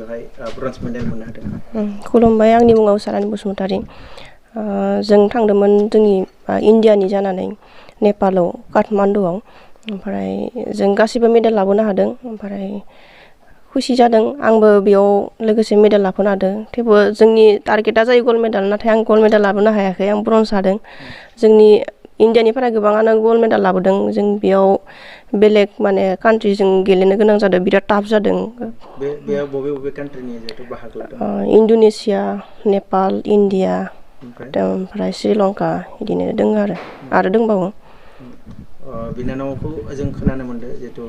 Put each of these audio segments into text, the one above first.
बेवहाय bronze medal मोननो हादों? खुलुमबाय, आंनि मुङा उसारानि बसुमतारी। जों थांदोंमोन जोंनि इण्डियानि जानानै नेपालाव काठमान्डुआव। ओमफ्राय जों गासिबो मेडेल लाबोनो हादों। ओमफ्राय खुसि जादों, आंबो बेयाव लोगोसे मेडेल लाबोनो हादों। थेवबो जोंनि टारगेटा जायो गल्ड मेडेल, नाथाय आं गल्ड मेडेल लाबोनो हायाखै, आं ब्रन्ज हादों। जोंनि इण्डियानिफ्राय गोबाङानो गल्ड मेडेल लाबोदों। जों बेयाव बेलेग माने कान्ट्रिजों गेलेनो गोनां जादों, बिराद टाफ जादों। बेयाव बबे बबे कान्ट्रिनि जिहेथु बाहागो लादों? इण्ड'नेसिया, नेपाल, इण्डिया, ओमफ्राय श्रीलंका बिदिनो दङ आरो दंबावो। बिनानावखौ जों खोनानो मोन्दों जिहेतु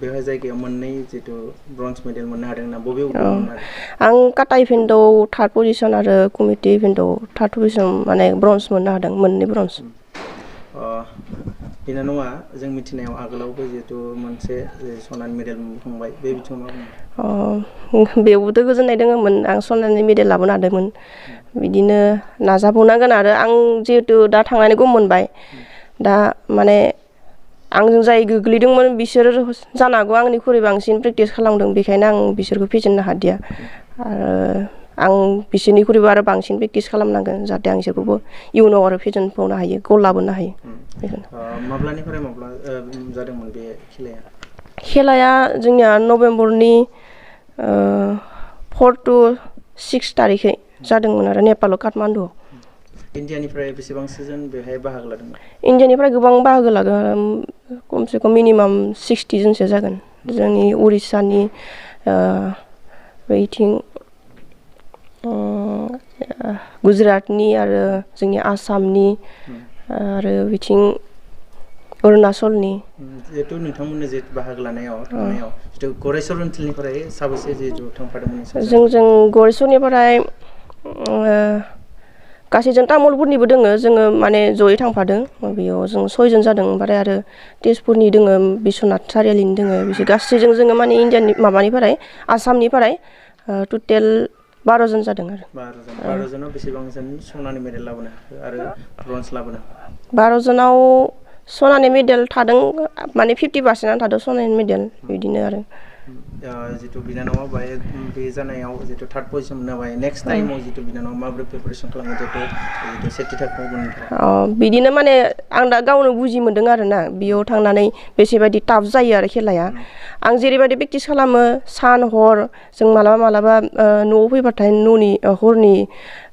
बेवहाय जायगायाव मोननै जिहेतु ब्रन्ज मेडेल मोननो हादों ना, बबे बबे मोननो हादों? आं काटा इभेन्टआव थार्ड पजिसन आरो कमिटि इभेन्टआव थार्ड पजिसन माने ब्रन्ज मोननो हादों, मोननै ब्रन्ज। बिनानावा जों मिथिनायाव आगोलावबो जिहेतु मोनसे सनानि मेडेल मोनखांबाय, बे बिथिङाव मा बुङो? बेयावबोथ' गोजोननाय दङमोन, आं सनानि मेडेल लाबोनो हादोंमोन। बिदिनो नाजाबावनांगोन आरो आं जिहेतु दा थांनानै गम मोनबाय। दा माने आंजों जाय गोग्लैदोंमोन बिसोर जानो हागौ आंनिख्रुइ बांसिन प्रेक्टिस खालामदों, बेखायनो आं बिसोरखौ फेजेननो हादिया। आरो आं बिसोरनिख्रुइबो आरो बांसिन प्रेक्टिस खालामनांगोन, जाहाथे आं बिसोरखौबो इयुनाव आरो फेजेनबावनो हायो, गल लाबोनो हायो। माब्लानिफ्राय माब्ला जादोंमोन बे खेलाया? खेलाया जोंनिया नभेम्बरनि 4 to 6 तारिखै जादोंमोन आरो नेपालाव काठमान्डुआव। इण्डियानिफ्राय बेसेबांसो जोन बेवहाय बाहागो लादोंमोन? इण्डियानिफ्राय गोबां बाहागो लागोन, खमसे खम मिनिमाम 60 जनसो जागोन। जोंनि उरिस्सानि, बैथिं गुजरातनि आरो जोंनि आसामनि आरो बिथिं अरुणाचलनि। जिहेतु नोंथांमोननो जिहेतु बाहागो लानायाव थांनायाव जिहेतु गरेस्वर ओनसोलनिफ्राय साबेसे जिहेतु थांफादोंमोन? जों गरेस्वरनिफ्राय गासै जों तामुलपुरनिबो दोङो, जोङो माने जयै थांफादों। बेयाव जों 6 जन जादों। ओमफ्राय आरो तेजपुरनि दोङो, बिश्वनाथ सारियालिनि दोङो, बिसोर गासैजों जोङो माने इण्डियानि माबानिफ्राय आसामनिफ्राय टटेल 12 जन जादों आरो। 12 जनाव बेसेबां जन सनानि मेडेल लाबोनो हाखो आरो ब्रन्ज लाबोनो हाखो? 12 जनाव सनानि मेडेल थादों, माने 50% थादों सनानि मेडेल, बिदिनो आरो। जितु बिनानावा बाहाय बे जानायाव जितु थार्ड पजिसन मोननो हाबाय, नेक्स्ट टाइमाव जितु बिनानावा माबोरै प्रिपेरेसन खालामो जितु सेथि थाखोआव मोननो थाखाय? बिदिनो माने आं दा गावनो बुजि मोन्दों आरो ना, बेयाव थांनानै बेसेबायदि टाफ जायो आरो खेलाया। आं जेरैबायदि प्रेक्टिस खालामो सान हर, जों मालाबा न'आव फैबाथाय हरनि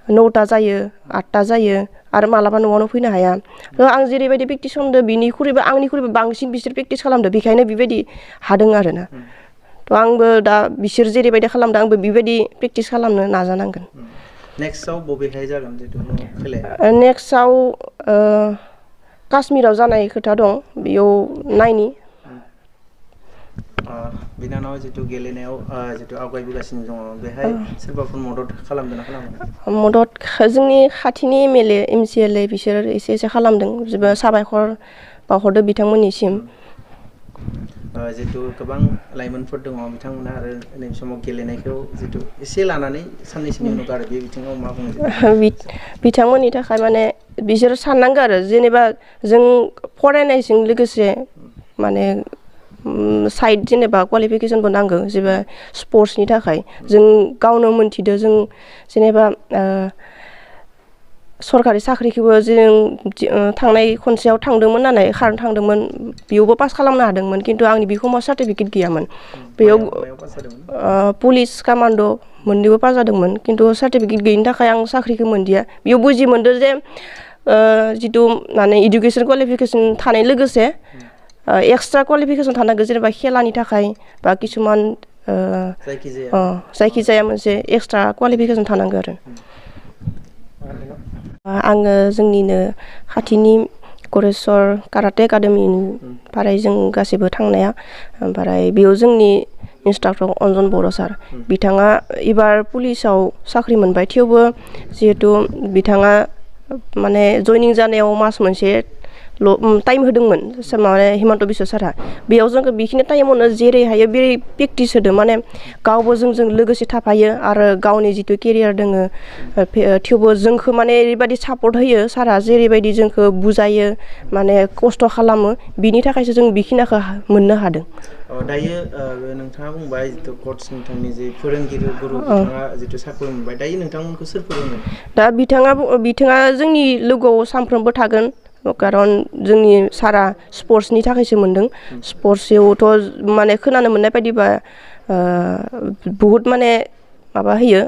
9ता जायो, 8ता जायो, आरो मालाबा न'आवनो फैनो हाया। आं जेरैबायदि प्रेक्टिस खालामदों आंनिख्रुइबो बांसिन बिसोर प्रेक्टिस खालामदों, बेखायनो बेबायदि हादों आरो ना। आंबो दा बिसोर जेरैबायदि खालामदों आंबो बेबायदि प्रेक्टिस खालामनो नाजानांगोन। नेक्स्टआव बबेहाय जागोन जितु खेलाया? नेक्स्टआव काश्मीराव जानाय खोथा दं, बेयाव नायनि। बिनानावा जितु गेलेनायाव जितु आवगायबोगासिनो दङ, बेहाय सोरबाफोर मदद खालामदों ना खालामाखै? मदद जोंनि खाथिनि MLA MCLA बिसोर एसे खालामदों, जेबो साबायखर बावहरदों बिथांमोननिसिम। जितु गोबां लाइमोनफोर दङ, बिथांमोना आरो नैबे समाव गेलेनायखौ जितु एसे लानानै साननैसोनि उनाव गारो, बे बिथिङाव मा बुङो? बिथांमोननि थाखाय माने बिसोर साननांगौ आरो, जेनेबा जों फरायनायजों लोगोसे माने साइड जेनेबा क्वालिफिकेसनबो नांगौ, जेनेबा स्पर्ट्सनि थाखाय। जों गावनो मोन्थिदो, जों जेनेबा सरकारि साख्रिखौबो जों थांनाय खनसेयाव थांदोंमोन नालाय, खारनो थांदोंमोन, बेयावबो पास खालामनो हादोंमोन, खिन्थु आंनि बिखुमाव सार्टिफिकेट गैयामोन। बेयाव पुलिस कामान्ड' मोननैबो पास जादोंमोन, खिन्थु सार्टिफिकेट गैयिनि थाखाय आं साख्रिखौ मोनदिया। बेयाव बुजि मोन्दों जे जितु माने इडुकेसन क्वालिफिकेसन थानाय लोगोसे एक्सट्रा क्वालिफिकेसन थानांगौ, जेनेबा खेलानि थाखाय बा किसुमान जायखिजाया मोनसे एक्सट्रा क्वालिफिकेसन थानांगौ आरो। आङो जोंनिनो खाथिनि गरेस्वर काराटे एकाडेमिनिफ्राय जों गासैबो थांनाया। ओमफ्राय बेयाव जोंनि इन्सट्राक्टर अन्जन बर' सार, बिथाङा एबार पुलिसाव साख्रि मोनबाय, थेवबो जिहेथु बिथाङा माने जइनिं जानायाव मास मोनसे टाइम होदोंमोन माने हिमन्त बिश्व सारा बेयाव जोंखौ बेखिनि टाइमावनो जेरै हायो बेरै प्रेक्टिस होदों माने गावबो जोंजों लोगोसे थाफायो आरो गावनि जिथु केरियार दोङो थेवबो जोंखौ माने ओरैबायदि सापर्ट होयो सारा जेरैबायदि जोंखौ बुजायो माने खस्थ' खालामो बिनि थाखायसो जों बेखिनिखौ मोननो हादों दायो नोंथाङा बुंबाय जिथु कच नोंथांनि जे फोरोंगिरि गुरु बिथाङा जिथु साख्रि मोनबाय दायो नोंथांमोनखौ सोर फोरोंगोन दा बिथाङा जोंनि लोगोआव सानफ्रोमबो थागोन खारन जोंनि सारा स्पर्ट्सनि थाखायसो मोनदों स्पर्ट्सआवथ' माने खोनानो मोननाय बायदिबा बहुद माने माबा होयो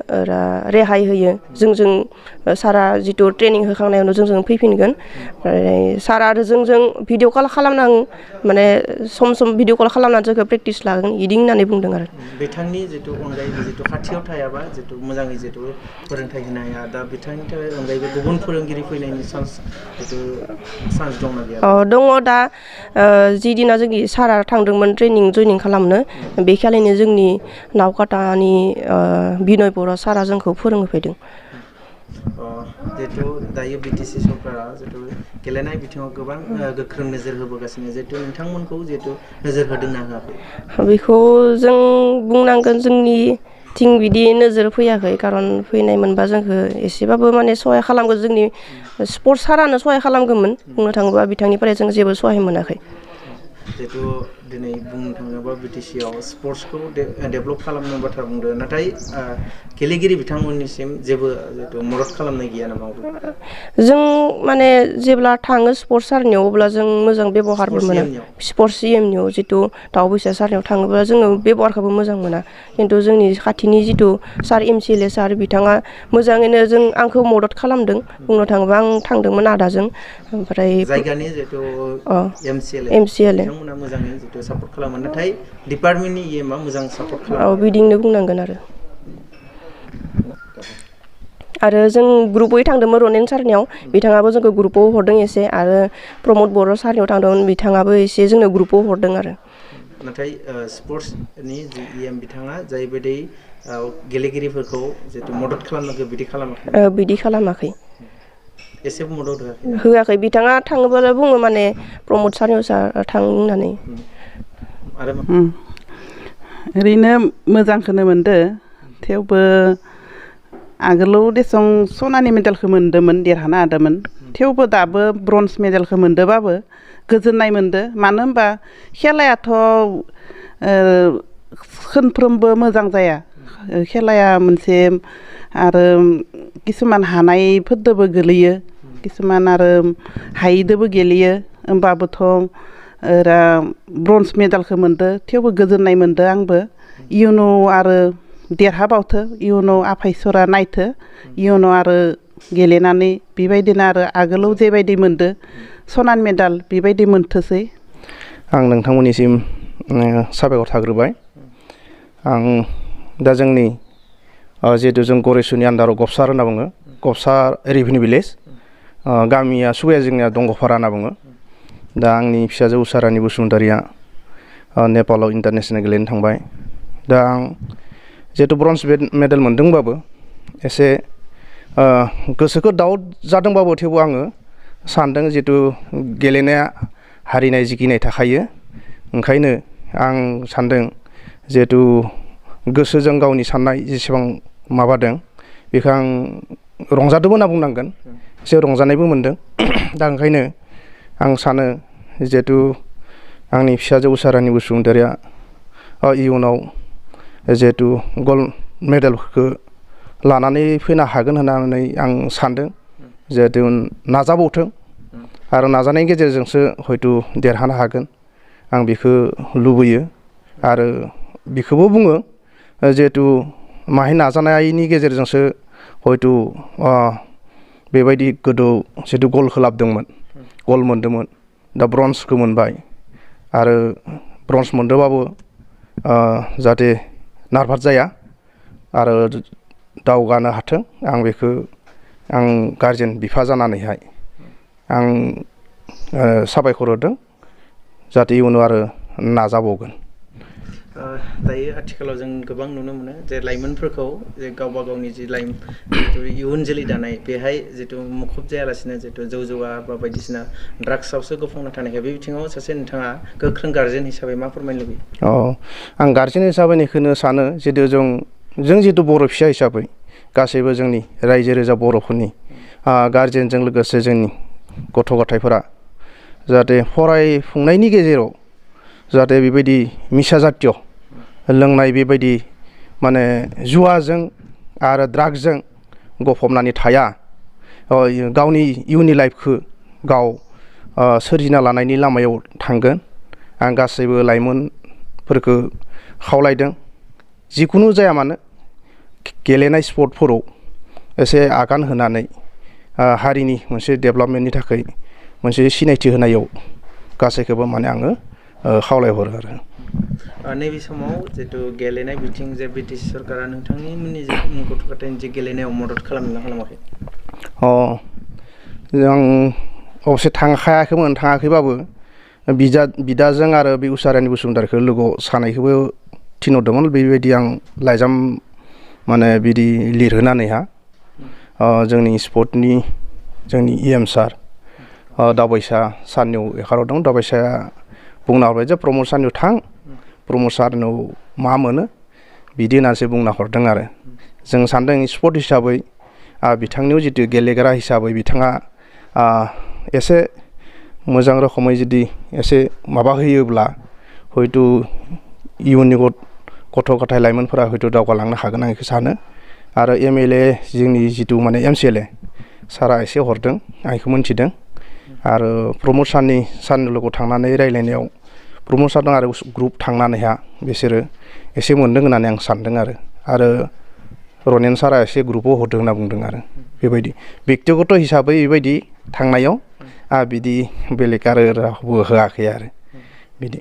रेहाय होयो जोंजों सारा जिथु ट्रेनिं होखांनायावनो जोंजों फैफिनगोन सारा आरो जोंजों भिडिअ कल खालामनां माने सम भिडिअ कल खालामनानै जोंखौ प्रेक्टिस लागोन इदि होननानै बुंदों आरो बिथांनि जिथु अनगायैबो जिथु खाथियाव थायाबा जिथु मोजाङै जिथु फोरोंथाइ होनो हाया दा बिथांनि थाखाय अनगायैबो गुबुन फोरोंगिरि फैनायनि चान्स दंना गैया दङ दा जि दिना जोंनि सारा थांदोंमोन ट्रेनिं जयनिं खालामनो बे खालिनो जोंनि नावकाटानि बिनय बर' सारा जोंखौ फोरोंहोफैदों जिहेतु दायो बिटिसि सरकारा जिहेतु गेलेनाय बिथिङाव गोबां गोख्रों नोजोर होबोगासिनो जिहेतु नोंथांमोनखौ जिहेतु नोजोर होदोंना होआखै बेखौ जों बुंनांगोन जोंनिथिं बिदि नोजोर फैयाखै खारन फैनाय मोनबा जोंखौ एसेबाबो माने सहाय खालामगोन जोंनि स्पर्ट्स सारानो सहाय खालामगौमोन बुंनो थाङोबा बिथांनिफ्राय जों जेबो सहाय मोनाखै जिहेतु दिनै बुंनो थाङोबा बिटिसिआव स्पर्ट्सखौ डेभेलप खालामनो बाथ्रा बुंदों नाथाय गेलेगिरि बिथांमोननिसिम जेबो जिहेतु मदद खालामनाय गैया नामा जों माने जेब्ला थाङो स्पर्ट्स सारनियाव अब्ला जों मोजां बेब'हारबो मोना स्पर्ट्स सिएमनियाव जितु दाउबैसा सारनियाव थाङोब्ला जोङो बेब'हारखौबो मोजां मोना खिन्थु जोंनि खाथिनि जितु सार MCLA सार बिथाङा मोजाङैनो आंखौ मदद खालामदों बुंनो थाङोबा आं थांदोंमोन आदाजों ओमफ्राय जायगानि जितु MCLA बिथांमोना मोजाङै जितु सापर्ट खालामो नाथाय डिपार्टमेन्टनि EMआ मोजां सापर्ट खालामो बिदिनो बुंनांगोन आरो जों ग्रुपै थांदोंमोन रनेन सारनियाव बिथाङाबो जोंखौ ग्रुपाव हरदों एसे आरो प्रमद बर' सारनियाव थांदोंमोन बिथाङाबो एसे जोंनो ग्रुपाव हरदों आरो नाथाय स्पर्ट्सनि जि EM बिथाङा जायबायदि गेलेगिरिफोरखौ जितु मदद खालामनांगौ बिदि खालामाखै एसेबो मदद होआखै बिथाङा थाङोब्ला बुङो माने प्रमद सारनियाव थां होननानै ओरैनो मोजांखौनो मोनदों थेवबो आगोलाव देसं सनानि मेडेलखौ मोन्दोंमोन देरहानो हादोंमोन थेवबो दाबो ब्रन्ज मेडेलखौ मोन्दोंबाबो गोजोननाय मोनदों मानो होनबा खेलायाथ' खनफ्रोमबो मोजां जाया खेलाया मोनसे आरो किसुमान हानायफोरदोबो गोलैयो किसुमान आरो हायिदोबो गेलेयो होमबाबोथ' ब्रन्ज मेडेलखौ मोन्दों थेवबो गोजोननाय मोन्दों आंबो इयुनाव आरो देरहाबावथो इयुनाव आफा इसोरा नायथो इयुनाव आरो गेलेनानै बेबायदिनो आरो आगोलाव जेबायदि मोन्दों सनानि मेडेल बेबायदि मोनथोंसै आं नोंथांमोननिसिम साबायखर थाग्रोबाय आं दा जोंनि जिहेतु जों गरेस्वरनि आन्दाराव गबसार होनना बुङो गबसार रेभिनिउ भिलेज गामिया सुबाया जोंनिया दंग'फारा होनना बुङो दा आंनि फिसाजो उसारानि बसुमतारिया नेपालाव इन्टारनेसनेल गेलेनो थांबाय दा आं जिहेतु ब्रन्ज मेडेल मोन्दोंबाबो एसे गोसोखौ डाउट जादोंबाबो थेवबो आङो सानदों जिहेतु गेलेनाया हारिनाय जिगिनाय थाखायो ओंखायनो आं सानदों जिहेतु गोसोजों गावनि साननाय जेसेबां माबादों बेखौ आं रंजादोंबो होनना बुंनांगोन एसे रंजानायबो मोनदों दा ओंखायनो आं सानो जिहेतु आंनि फिसाजो उसारानि बसुमतारिया इयुनाव जिहेतु गल्ड मेडेलफोरखौ लानानै फैनो हागोन होननानै आं सानदों जिहेतु नाजाबावथों आरो नाजानायनि गेजेरजोंसो हयथ' देरहानो हागोन आं बेखौ लुबैयो आरो बेखौबो बुङो जिहेतु माहाय नाजानायनि गेजेरजोंसो हयथ' बेबायदि गोदो जिहेतु गलखौ लाबोदोंमोन गल मोन्दोंमोन दा ब्रन्जखौ मोनबाय आरो ब्रन्ज मोनदोंबाबो जाहाथे नारभास जाया आरो दावगानो हाथों आं बेखौ आं गारजेन बिफा जानानैहाय आं साबायखर होदों जाहाथे इयुनाव आरो नाजाबावगोन दायो आथिखालाव जों गोबां नुनो मोनो जे लाइमोनफोरखौ जे गावबा गावनि जि जिथु इयुन जोलै दानाय बेहाय जिथु मुखुब जायालासिनो जिथु जौ जुवा बा बायदिसिना ड्राग्सआवसो गफंना थानायखाय बे बिथिङाव सासे नोंथाङा गोख्रों गार्जेन हिसाबै मा फोरमायनो लुबैयो? आं गार्जेन हिसाबै बेखौनो सानो जितु जों जितु बर' फिसा हिसाबै गासैबो जोंनि रायजो राजा बर'फोरनि गार्जेनजों लोगोसे जोंनि गथ' गथायफोरा जाहाथे फरायफुंनायनि गेजेराव जाहाथे बेबायदि निसा जातिय लोंनाय बेबायदि माने जुवाजों आरो ड्राग्सजों गफबनानै थाया गावनि इयुननि लाइफखौ गाव सोरजिना लानायनि लामायाव थांगोन। आं गासैबो लाइमोनफोरखौ खावलायदों जिखुनु जाया मानो गेलेनाय स्पर्टफोराव एसे आगान होनानै हारिनि मोनसे डेभेलपमेन्टनि थाखाय मोनसे सिनायथि होनायाव गासैखौबो माने आङो खावलायहरो आरो। नैबे समाव जितु गेलेनाय बिथिं जे BTC सरकारा नोंथांनि गथ' गथायनि जे गेलेनायाव मदद खालामदोंना खालामाखै? आं अबसे थाङाखैबाबो बिदाजों आरो बे उसारानि बसुमतारीखौ लोगोआव सानैखौबो थिनहरदोंमोन। बेबायदि आं लाइजाम माने बिदि लिरहोनानैहा जोंनि स्पर्टनि जोंनि EM सार दावबायसा सारनियाव एखारहरदों। दावबायसाया बुंना हरबाय जे प्रमद सारनियाव थां, प्रमद सारनाव मा मोनो बिदि होननानैसो बुंना हरदों आरो। जों सानदों स्पर्ट हिसाबै बिथांनियाव जितु गेलेग्रा हिसाबै बिथाङा एसे मोजां रोखोमै जुदि एसे माबा होयोब्ला हयथ' इयुननि गथ' गथाय लाइमोनफोरा हयथ' दावगालांनो हागोन आं बेखौ सानो। आरो MLA जोंनि जितु माने MCLA सारा एसे हरदों आं बेखौ मोनथिदों। आरो प्रमद सारनि लोगोआव थांनानै रायज्लायनायाव प्रमद सारजों आरो ग्रुप थांनानैहा बिसोरो एसे मोनदों होननानै आं सानदों आरो रनेन सारा एसे ग्रुपआव हरदों होनना बुंदों आरो। बेबायदि बेक्तिगत हिसाबै बेबायदि थांनायाव बिदि बेलेग आरो रावबो होआखै आरो बिदि।